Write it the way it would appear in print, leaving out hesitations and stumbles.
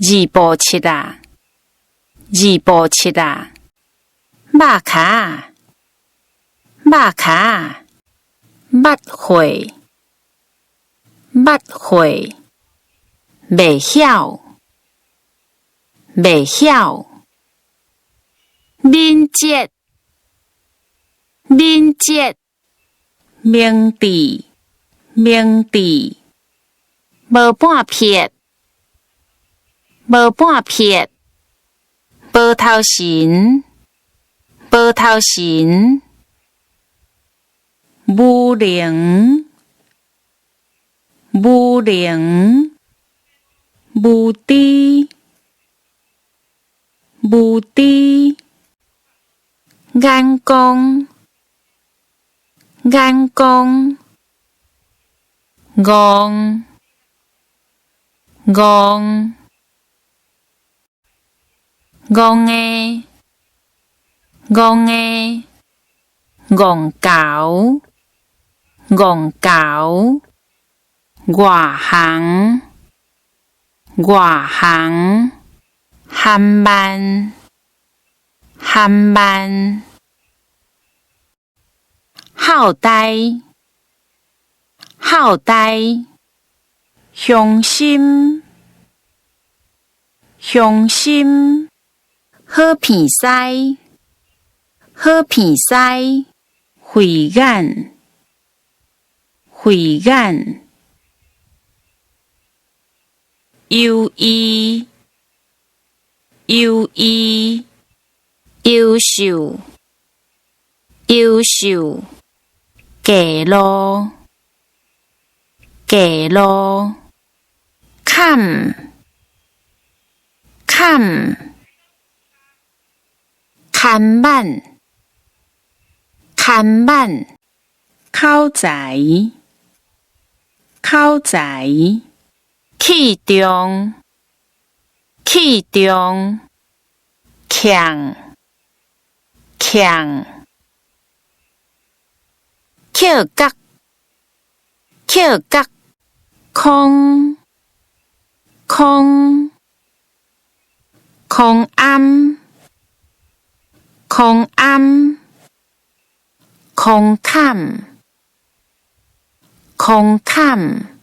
二步七仔，二步七仔，肉跤仔，肉跤仔，捌會，捌會，袂曉，袂曉，敏捷，敏捷，明智，明智，無半撇，無半撇，無頭神，無頭神，無能，無能，無知，無知，眼光，眼光，戇，戇，戇的，戇的，戇猴，戇猴，外行，外行，含慢，含慢，孝呆，孝呆，雄心，雄心，好鼻師，好鼻師，慧眼，慧眼，猶豫，猶豫，優秀，優秀，過路，過路，崁，崁，牽挽，牽挽，口才，口才，器重，器重，強，強，抾角，抾角，空，空，空暗，空暗，空崁，空崁。